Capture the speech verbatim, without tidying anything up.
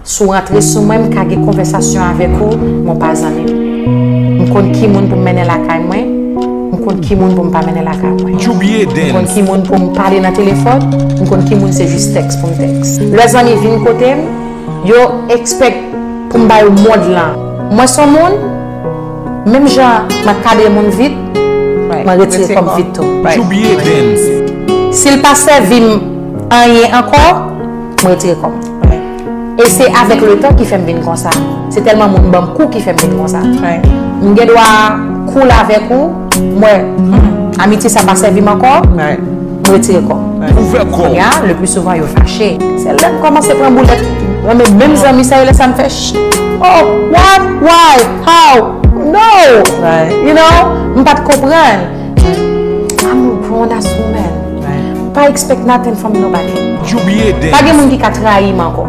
Si w rantre sou mwen, m ka gen konvèsasyon avèk ou, men w pa zanmi m. M konn ki moun pou m mennen lakay mwen, m konn ki moun pou m pa mennen lakay mwen. M konn ki moun pou m pale nan telefòn, m konn ki moun se jis tèks pou m tèks. Lè zanmi vin kote m, yo expect pou m ba yo mond lan. Mwen se yon moun, menm jan mwen kadre moun vit, mwen retire kò m vit tou. Si l pa sèvi m anyen ankò, mwen retire kò m. E se avèk letan ki fè m vin konsa. Se tèlman moun ban m kou ki fè m vin konsa. M gen dwa cool avèk ou, m wè, hmm, amitye sa pa sèvi m ankò, m retire kò m. Kounye a, le plus souvent, yo fache. Se lè m kòmanse pran boulèt, renmen menm zanmi sa yo, lè sa m fè, ch-, oh, what, why, how, no, you know, m pa t konprann. I'm a grown ass woman. Pa expect nothing from nobody. Pa gen moun ki ka trayi m ankò.